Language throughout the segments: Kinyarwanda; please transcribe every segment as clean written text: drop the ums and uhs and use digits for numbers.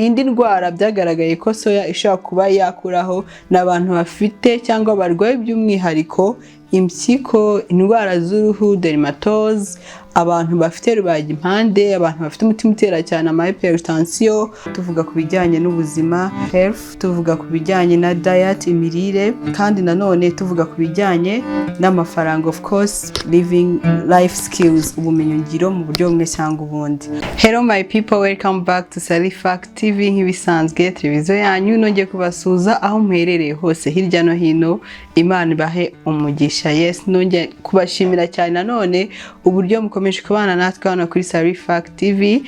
Indi ndwara byagaragaye ko soya ishobora kuba yakuraho ni abantu bafite cyangwa barwaye by'umwihariko impyiko, indwara z'uruhu, dermatose, abantu bafite rubagimpande, abantu bafite umutima utera cyane, ama hypertension. Tuvuga ku bijyanye n'ubuzima, health, tuvuga ku bijyanye na diet, imirire, kandi nanone tuvuga ku bijyanye n'amafaranga, of course, living life skills, ubumenyingiro mu buryo bumwe cyangwa ubundi. Hello my people, welcome back to Salifact TV. Nk'ibisanzwe, televiziyo yanyu, nongeye kubasuhuza aho muherereye hose hirya no hino. Imana ibahe umugisha. Yes, nongeye kubashimira cyane nanone uburyo mukomeje kubana natwe hano kuri Salifact TV.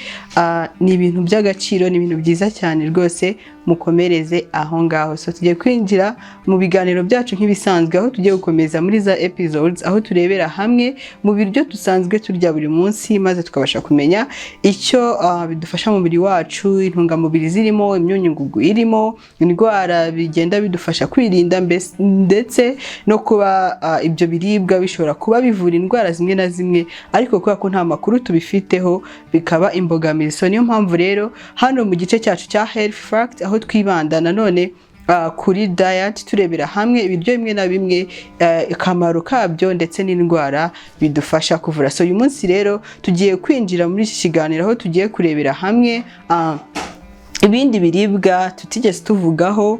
Ni ibintu by'agaciro, ni ibintu byiza cyane rwose, mukomereze aho ngaho. So tugiye kwinjira mu biganiro byacu nk'ibisanzwe, aho tugiye gukomeza muri za episodes, aho turebera hamwe mu biryo dusanzwe turya buri munsi, maze tukabasha kumenya icyo bidufasha mu mubiri wacu, intungamubiri zirimo, imyunyungugu irimo, indwara bigenda bidufasha kwirinda, ndetse no kuba ibyo biribwa bishobora kuba bivura indwara zimwe na zimwe, ariko kubera ko nta makuru tubifiteho bikaba imbogamizi. So niyo mpamvu rero hano mu gice cyacu cya health fact, aho twibanda nanone kuri diet, turebera hamwe ibiryo bimwe na bimwe, akamaro kabyo ndetse n'indwara bidufasha kuvura. So uyu munsi rero tugiye kwinjira muri iki kiganiro, aho tugiye kurebera hamwe ibindi biribwa tutigeze tuvugaho,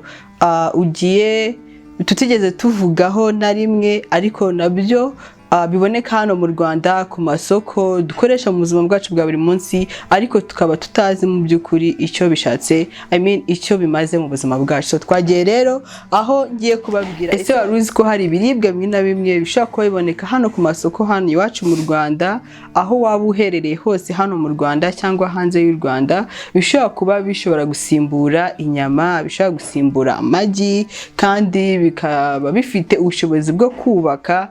ugiye tutigeze tuvugaho na rimwe, ariko nabyo biboneka hano mu Rwanda ku masoko, dukoresha mu buzima bwacu bwa buri munsi, ariko tukaba tutazi mu by'ukuri icyo bishatse, I mean, icyo bimaze mu buzima bwacu. So twagiye rero aho ngiye kubabwira: ese wari uzi ko hari ibiribwa bimwe na bimwe bishobora kuba biboneka hano ku masoko, hano iwacu mu Rwanda, aho waba uherereye hose hano mu Rwanda cyangwa hanze y'u Rwanda, bishobora kuba bishobora gusimbura inyama, bishobora gusimbura amagi, kandi bikaba bifite ubushobozi bwo kubaka,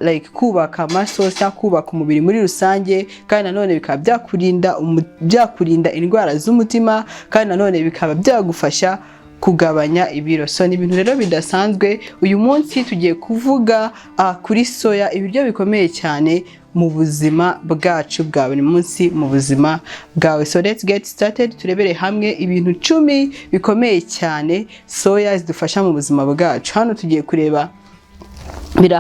like kubaka amaso cyangwa kubaka umubiri muri rusange, kandi nanone bikaba byakurinda indwara z'umutima, kandi nanone bikaba byagufasha kugabanya ibiro? So ni ibintu rero bidasanzwe. Uyu munsi tugiye kuvuga kuri soya, ibiryo bikomeye cyane mu buzima bwacu bwa buri munsi, mu buzima bwawe. So let's get started, turebere hamwe ibintu 10 bikomeye cyane soya zidufasha mu buzima bwacu. Hano tugiye kureba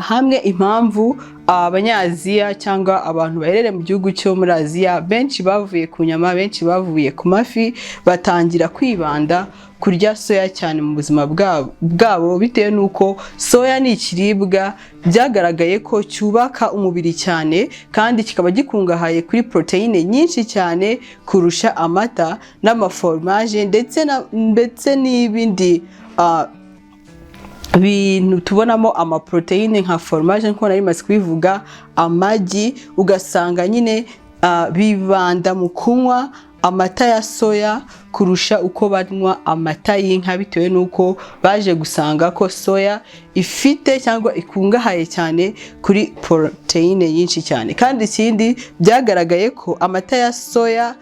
hamwe impamvu Abanyaziya cyangwa abantu baherereye mu gihugu cyo muri Aziya benshi bavuye ku nyama, benshi bavuye ku mafi, batangira kwibanda kurya soya cyane mu buzima bwabo, bitewe n'uko soya ni ikiribwa byagaragaye ko cyubaka umubiri cyane, kandi kikaba gikungahaye kuri poroteyine nyinshi cyane kurusha amata n'amaforomaje, ndetse n'ibindi bintu tubonamo amaporoteyine nka foromaje, nk'uko nari maze kubivuga, amagi. Ugasanga nyine bibanda mu kunywa amata ya soya kurusha uko banywa amata y'inka, bitewe n'uko baje gusanga ko soya ifite cyangwa ikungahaye cyane kuri poroteyine nyinshi cyane. Kandi ikindi, byagaragaye ko amata ya soya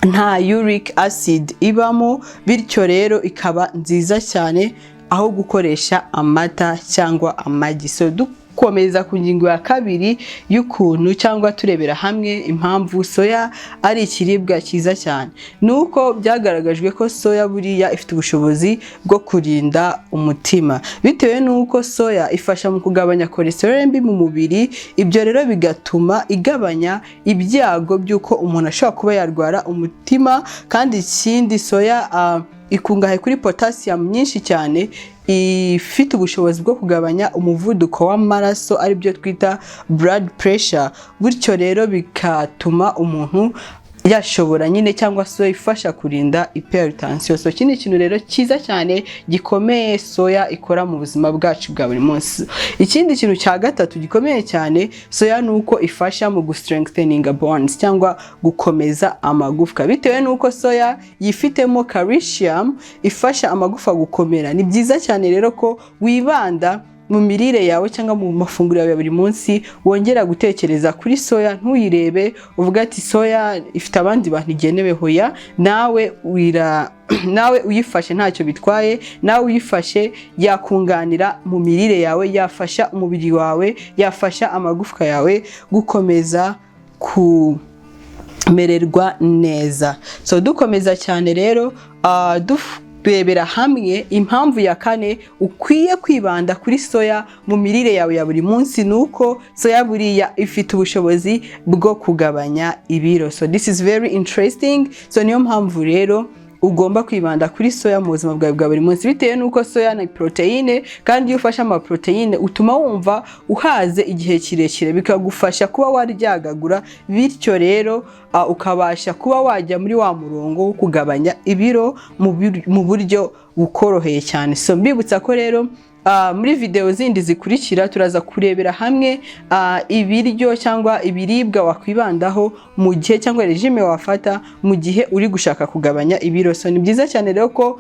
nta uric acid ibamo, bityo rero ikaba nziza cyane aho gukoresha amata cyangwa amagi. So dukomeza ku ngingo ya kabiri y'ukuntu, cyangwa turebera hamwe impamvu soya ari ikiribwa cyiza cyane, ni uko byagaragajwe ko soya buriya ifite ubushobozi bwo kurinda umutima, bitewe n'uko soya ifasha mu kugabanya cholesterol mbi mu mubiri. Ibyo rero bigatuma igabanya ibyago by'uko umuntu ashobora kuba yarwara umutima. Kandi ikindi, soya ikungahaye kuri potassium nyinshi cyane, ifite ubushobozi bwo kugabanya umuvuduko w'amaraso, aribyo twita blood pressure. Bityo rero bigatuma umuntu yashobora nyine, cyangwa soya ifasha kurinda hypertension. So ikindi kintu rero cyiza cyane gikomeye soya ikora mu buzima bwacu bwa buri munsi, ikindi kintu cya gatatu gikomeye cyane soya, ni uko ifasha mu gustrengthening bones cyangwa gukomeza amagufwa, bitewe n'uko soya yifitemo calcium ifasha amagufa gukomera. Ni byiza cyane rero ko wibanda mu mirire yawe cyangwa mu mafunguro yawe ya buri munsi, wongera gutekereza kuri soya, ntuyirebe uvuga ati soya ifite abandi bantu igenewe. Hoya, nawe wira nawe uyifashe ntacyo bitwaye, nawe uyifashe yakunganira mu mirire yawe, yafasha umubiri wawe, yafasha amagufwa yawe gukomeza ku Ukamererwa neza. So dukomeza cyane rero, turebera hamwe impamvu ya kane ukwiye kwibanda kuri soya mu mirire yawe ya buri munsi, ni uko soya buriya ifite ubushobozi bwo kugabanya ibiro. So this is very interesting. So niyo mpamvu rero ugomba kwibanda kuri soya mu buzima bwawe bwa buri munsi, bitewe n'uko soya ni poroteyine, kandi iyo ufashe amaporoteyine utuma wumva uhaze igihe kirekire, bikagufasha kuba waryagagura. Bityo rero ukabasha kuba wajya muri wa murongo wo kugabanya ibiro mu buryo bukoroheye cyane. So mbibutsa ko rero muri video zindi zikurikira turaza kurebera hamwe ibiryo cyangwa ibiribwa wakwibandaho mu gihe, cyangwa régime wafata mu gihe uri gushaka kugabanya ibiro. So ni byiza cyane rero ko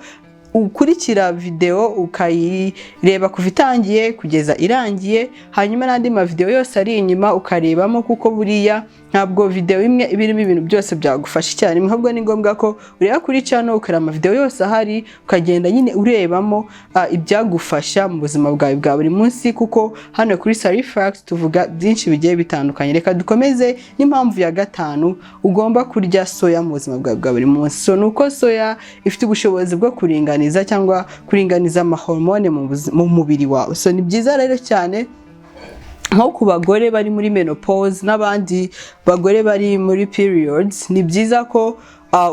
ukurikira video ukayireba kuva itangiye kugeza irangiye, hanyuma n'andi mavideo yose ari inyuma ukarebamo, kuko buriya ntabwo video imwe iba irimo ibintu byose byagufasha icyarimwe. Ahubwo ni ngombwa ko ureba kuri channel, ukareba amavideo yose ahari, ukagenda nyine urebamo ibyagufasha mu buzima bwawe bwa buri munsi, kuko hano kuri Sarifax tuvuga byinshi bigiye bitandukanye. Reka dukomeze n'impamvu ya gatanu ugomba kurya soya mu buzima bwawe bwa buri munsi. So ni uko soya ifite ubushobozi bwo kuringaniza cyangwa kuringaniza amahormone mu mubiri wawe. So ni byiza rero cyane nko ku bagore bari muri menopause n'abandi bagore bari muri periods. Ni byiza ko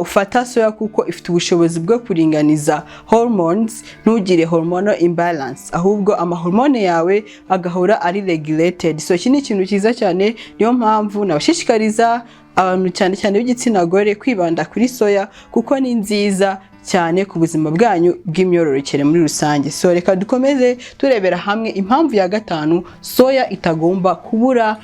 ufata soya kuko ifite ubushobozi bwo kuringaniza hormones, ntugire hormonal imbalance, ahubwo amahormone yawe agahora ari regulated. So iki ni ikintu cyiza cyane. Niyo mpamvu nabashishikariza abantu, cyane cyane b'igitsina gore, kwibanda kuri soya kuko ni nziza cyane ku buzima bwanyu bw'imyororokere muri rusange. So reka dukomeze turebera hamwe impamvu ya gatanu soya itagomba kubura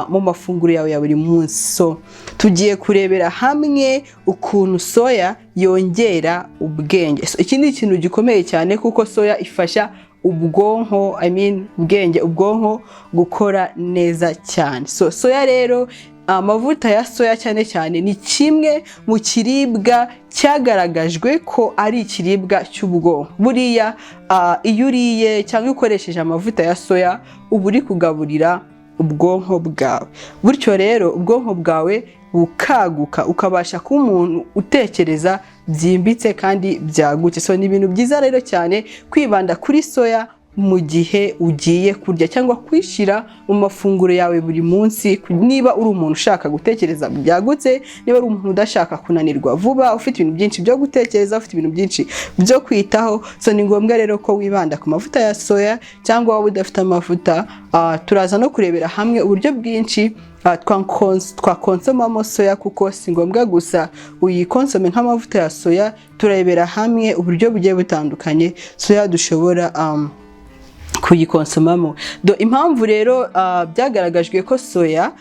mu mafunguro yawe ya buri munsi. So tugiye kurebera hamwe ukuntu soya yongera ubwenge. So iki ni ikintu gikomeye cyane kuko soya ifasha ubwonko, I mean ubwenge, ubwonko gukora neza cyane. So soya rero, amavuta ya soya cyane cyane, ni kimwe mu kiribwa cyagaragajwe ko ari ikiribwa cy'ubwonko. Buriya iyo uriye cyangwa ukoresheje amavuta ya soya, uba uri kugaburira ubwonko bwawe, bityo rero ubwonko bwawe bukaguka, ukabasha kuba umuntu utekereza byimbitse kandi byagutse. So ni ibintu byiza rero cyane kwibanda kuri soya mu gihe ugiye kurya cyangwa kwishyira mu mafunguro yawe buri munsi, niba uri umuntu ushaka gutekereza byagutse, niba uri umuntu udashaka kunanirwa vuba, ufite ibintu byinshi byo gutekereza, ufite ibintu byinshi byo kwitaho. So ni ngombwa rero ko wibanda ku mavuta ya soya, cyangwa waba udafite amavuta, turaza no kurebera hamwe uburyo bwinshi twakonsomamo soya, kuko si ngombwa gusa uyikonsome nk'amavuta ya soya. Turebera hamwe uburyo bugiye butandukanye soya dushobora kuyikonsomamo. Do impamvu rero byagaragajwe ko soya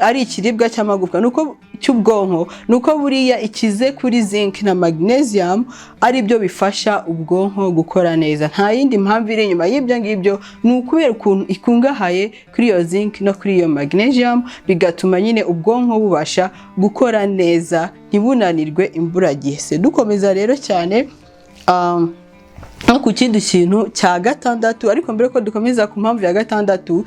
ari ikiribwa cy'amagufwa nuko cy'ubwonko, nuko buriya ikize kuri zinc na magnesium, ari byo bifasha ubwonko gukora neza. Nta yindi mpamvu iri inyuma y'ibyo ngibyo, ni ukubera ukuntu ikungahaye kuri iyo zinc no kuri iyo magnesium, bigatuma nyine ubwonko bubasha gukora neza, ntibunanirwe imburagihe. Se dukomeza rero cyane no ku kindi kintu cya gatandatu. Ariko mbere ko dukomeza ku mpamvu ya gatandatu,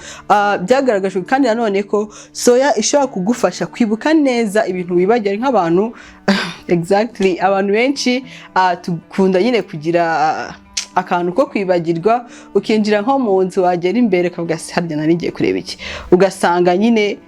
byagaragajwe kandi nanone ko soya ishobora kugufasha kwibuka neza ibintu wibagiwe. Nk'abantu, exactly, abantu benshi dukunda nyine kugira akantu ko kwibagirwa. Ukinjira nko mu nzu, wagera imbere ukavuga: "Se harya nari ngiye kureba iki?" Ugasanga nyine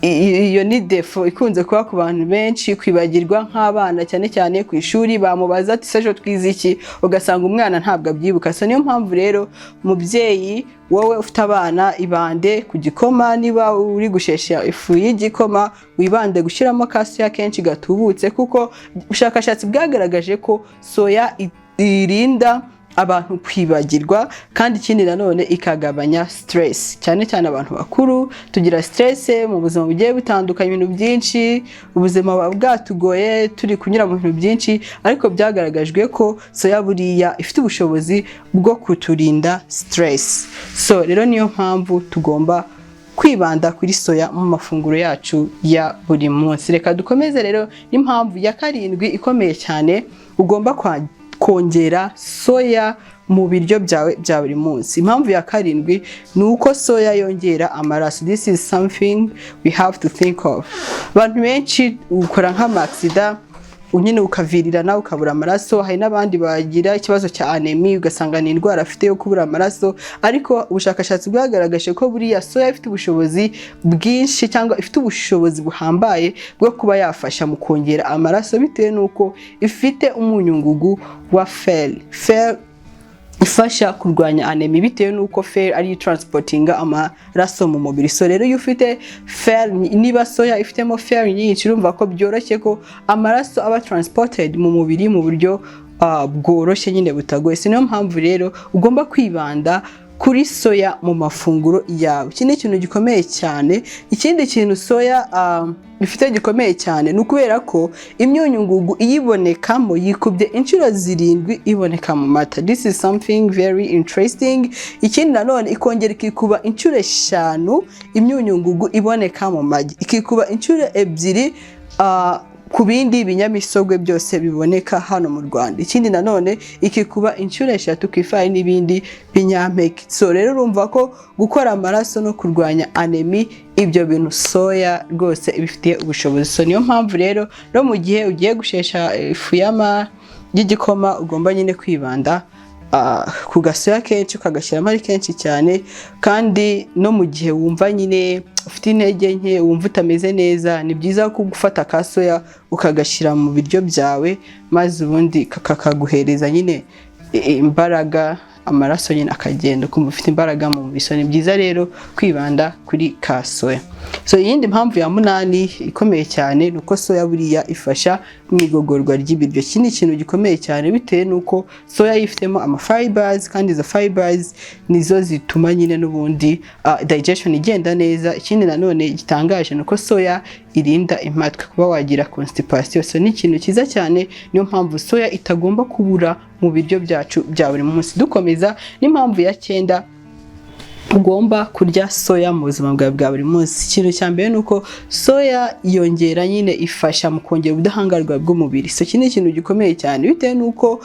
iyo ni défaut ikunze kuba ku bantu benshi, kwibagirwa. Nk'abana cyane cyane ku ishuri, bamubaza ati: "Se ejo twize iki?" Ugasanga umwana ntabwo abyibuka. So niyo mpamvu rero, mubyeyi wowe ufite abana, ibande ku gikoma. Niba uri gushesha ifu y'igikoma, wibande gushyiramo ka soya kenshi gatubutse, kuko ubushakashatsi bwagaragaje ko soya irinda abantu kwibagirwa, kandi ikindi nanone ikagabanya stress. Cyane cyane abantu bakuru tugira stress mu buzima bugiye butandukanye, ibintu byinshi, ubuzima buba bwatugoye, turi kunyura mu bintu byinshi, ariko byagaragajwe ko soya buriya ifite ubushobozi bwo kuturinda stress. So rero niyo mpamvu tugomba kwibanda kuri soya mu mafunguro yacu ya buri munsi. Reka dukomeze rero n'impamvu ya karindwi ikomeye cyane ugomba kongera soya. mu biryo byawe bya buri munsi. Impamvu ya karindwi ni uko soya yongera amaraso. This is something we have to think of. Abantu benshi ukora nk'ama accident nyine ukavirirana, ukabura amaraso. Hari n'abandi bagira ikibazo cya anémie, ugasanga ni indwara afite yo kubura amaraso. Ariko ubushakashatsi bwagaragaje ko buriya soya ifite ubushobozi bwinshi cyangwa ifite ubushobozi buhambaye bwo kuba yafasha mu kongera amaraso, bitewe n'uko ifite umunyungugu wa fer. Fer ifasha kurwanya anémie, bitewe n'uko fer ariyo transportinga amaraso mu mubiri. So rero iyo ufite fer, niba soya ifitemo fer nyinshi, urumva ko byoroshye ko amaraso aba transported mu mubiri mu buryo bworoshye nyine, butagoye. Si niyo mpamvu rero ugomba kwibanda kuri soya mu mafunguro yawe. Iki ni ikintu gikomeye cyane. Ikindi kintu soya ifite gikomeye cyane ni ukubera ko imyunyungugu iyibonekamo yikubye inshuro 7 iboneka mu mata. This is something very interesting. Ikindi nanone, ikongera ikikuba inshuro 5 imyunyungugu iboneka mu magi, ikikuba inshuro 2 ku bindi binyamisogwe byose biboneka hano mu Rwanda. Ikindi nanone, ikikuba inshuro 3 ku ifarini n'ibindi binyampeke. So rero urumva ko gukora amaraso no kurwanya anémie, ibyo bintu soya rwose ibifitiye ubushobozi. So niyo mpamvu rero no mu gihe ugiye gushesha ifu y'igikoma, ugomba nyine kwibanda ku gasoya kenshi, ukagashyiramo ari kenshi cyane. Kandi no mu gihe wumva nyine ufite intege nke, wumva utameze neza, ni byiza ko gufata ka soya ukagashyira mu biryo byawe, maze ubundi kakaguhereza nyine imbaraga, amaraso nyine akagenda, ukumva ufite imbaraga mu mubiri. So ni byiza rero kwibanda kuri ka soya. So iyindi mpamvu ya munani ikomeye cyane ni uko soya buriya ifasha mu igogorwa ry'ibiryo. Iki ni ikintu gikomeye cyane, bitewe n'uko soya yifitemo ama fibers, kandi izo fibers nizo zituma nyine n'ubundi digestion igenda neza. Ikindi nanone gitangaje ni uko soya irinda impatwe, kuba wagira constipation. So ni ikintu cyiza cyane, niyo mpamvu soya itagomba kubura mu biryo byacu bya buri munsi. Dukomeza n'impamvu ya cyenda ugomba kurya soya mu buzima bwawe bwa buri munsi. Ikintu cya mbere ni uko soya yongera nyine, ifasha mu kongera ubudahangarwa bw'umubiri. So iki ni ikintu gikomeye cyane, bitewe n'uko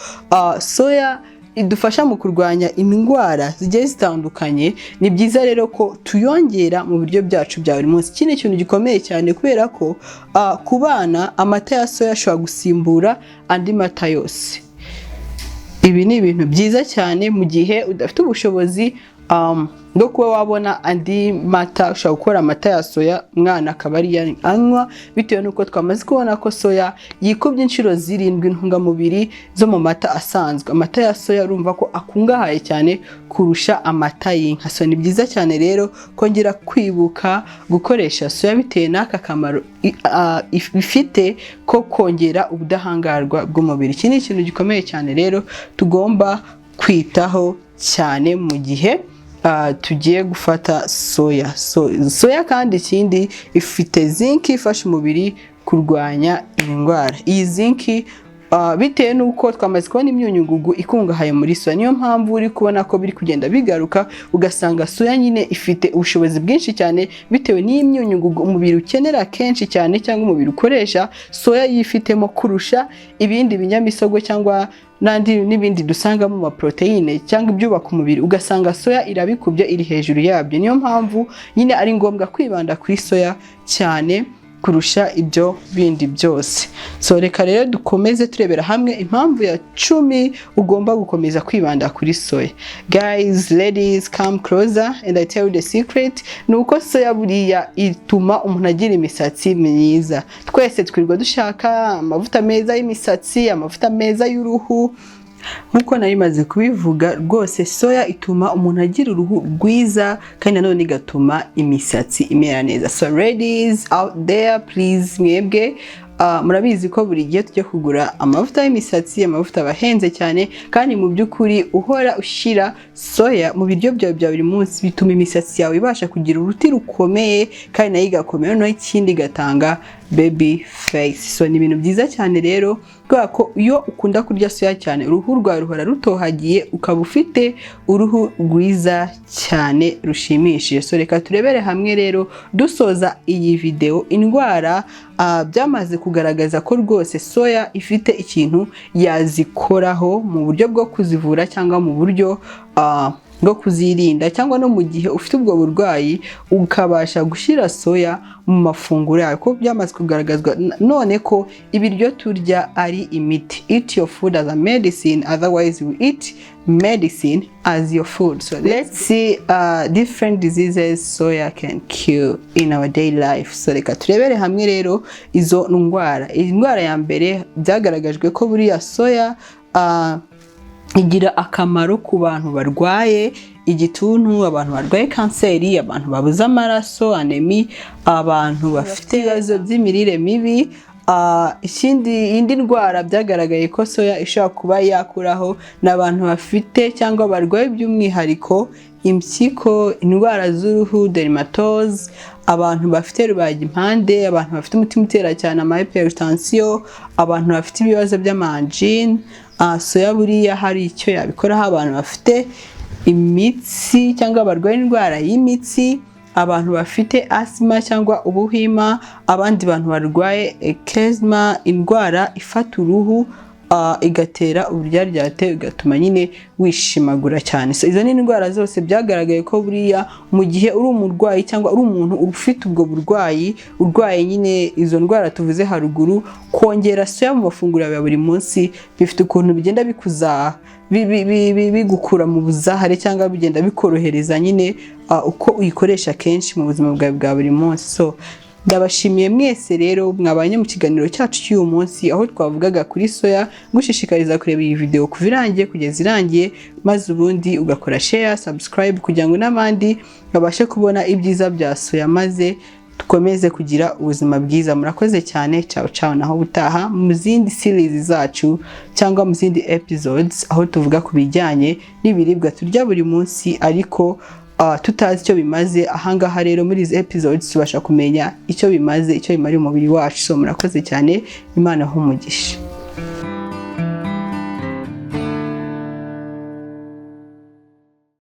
soya idufasha mu kurwanya indwara zigiye zitandukanye. Ni byiza rero ko tuyongera mu biryo byacu bya buri munsi. Iki ni ikintu gikomeye cyane kubera ko ku bana amata ya soya ashobora gusimbura andi mata yose. Ibi ni ibintu byiza cyane mu gihe udafite ubushobozi bwo kuba wabona andi mata. Ushobora gukora amata ya soya, umwana akaba ariyo anywa, bitewe n'uko twamaze kubona ko soya yikubye inshuro 7 intungamubiri zo mu mata asanzwe. Amata ya soya urumva ko akungahaye cyane kurusha amata y'inka. So ni byiza cyane rero kongera kwibuka gukoresha soya, bitewe n'aka kamaro ifite ko kongera ubudahangarwa bw'umubiri. Iki ni ikintu gikomeye cyane rero tugomba kwitaho cyane mu gihe tugiye gufata soya. So, soya kandi ikindi ifite zinc ifasha umubiri kurwanya indwara. Iyi zinc, bitewe n'uko twamaze kubona imyunyungugu ikungahaye muri soya, niyo mpamvu uri kubona ko biri kugenda bigaruka, ugasanga soya nyine ifite ubushobozi bwinshi cyane bitewe n'iyi myunyungugu umubiri ukenera kenshi cyane cyangwa umubiri ukoresha, soya yifitemo kurusha ibindi binyamisogwe cyangwa n'andi n'ibindi dusangamo amaprotéine cyangwa ibyubaka umubiri, ugasanga soya irabikubye, iri hejuru yabyo. Niyo mpamvu nyine ari ngombwa kwibanda kuri soya cyane kurusha ibyo bindi byose. So reka rero dukomeze turebera hamwe impamvu ya 10 ugomba gukomeza kwibanda kuri soya. Guys, ladies, come closer and I tell you the secret. Ni uko soya buriya ituma umuntu agira imisatsi myiza. Twese twirirwa dushaka amavuta meza y'imisatsi, amavuta meza y'uruhu. Nk'uko nari maze kubivuga rwose, soya ituma umuntu agira uruhu rwiza, kandi nanone igatuma imisatsi imera neza. So ladies out there, please, mwebwe murabizi ko buri gihe tujya kugura amavuta y'imisatsi, amavuta aba ahenze cyane. Kandi mu by'ukuri uhora ushyira soya mu biryo byawe bya buri munsi bituma imisatsi yawe ibasha kugira uruti rukomeye, kandi nayo igakomera, noneho ikindi igatanga baby face. So ni ibintu byiza cyane rero, kubera ko iyo ukunda kurya soya cyane, uruhu rwawe ruhora rutohagiye, ukaba ufite uruhu rwiza cyane rushimishije. So reka turebere hamwe rero, dusoza iyi video, indwara byamaze kugaragaza ko rwose soya ifite ikintu yazikoraho mu buryo bwo kuzivura cyangwa mu buryo bwo kuzirinda, cyangwa no mu gihe ufite ubwo burwayi ukabasha gushyira soya mu mafunguro yawe, kuko byamaze kugaragazwa none ko ibiryo turya ari imiti. Eat your food as a medicine, otherwise you eat medicine as your food. So let's see different diseases soya can cure in our daily life. So reka turebere hamwe rero izo ndwara. Iyi ndwara ya mbere byagaragajwe ko buriya soya igira akamaro ku bantu barwaye igituntu, abantu barwaye kanseri, abantu babuze amaraso, anémie, abantu bafite ibibazo by'imirire mibi. Ikindi, indi ndwara byagaragaye ko soya ishobora kuba yakuraho ni abantu bafite cyangwa barwaye by'umwihariko impyiko, indwara z'uruhu, dermatose, abantu bafite rubagimpande, abantu bafite umutima utera cyane, ama hypertension, abantu bafite ibibazo by'ama angine. Soya buriya hari icyo yabikoraho. Abantu bafite imitsi cyangwa barwaye indwara y'imitsi, abantu bafite asima cyangwa ubuhima, abandi bantu barwaye eczema, indwara ifata uruhu igatera uburyaryate, bigatuma nyine wishimagura cyane. So izo ni indwara zose byagaragaye ko buriya mu gihe uri umurwayi cyangwa uri umuntu ufite ubwo burwayi, urwaye nyine izo ndwara tuvuze haruguru, kongera soya mu mafunguro yawe ya buri munsi bifite ukuntu bigenda bikuza bigukura mu buzahare cyangwa bigenda bikorohereza nyine uko uyikoresha kenshi mu buzima bwawe bwa buri munsi. So ndabashimiye mwese rero mwabanye mu kiganiro cyacu cy'uyu munsi, aho twavugaga kuri soya. Gushishikariza kureba iyi video kuva irangiye kugeza irangiye, maze ubundi ugakora share, subscribe, kugira ngo n'abandi babashe kubona ibyiza bya soya, maze dukomeze kugira ubuzima bwiza. Murakoze cyane. Ciao ciao, naho ubutaha mu zindi series zacu cyangwa mu zindi episodes, aho tuvuga ku bijyanye n'ibiribwa turya buri munsi ariko tutazi icyo bimaze. Ahangaha rero muri izi episodes tubasha kumenya icyo bimaze, icyo bimariye umubiri wacu. So murakoze cyane, Imana umugisha.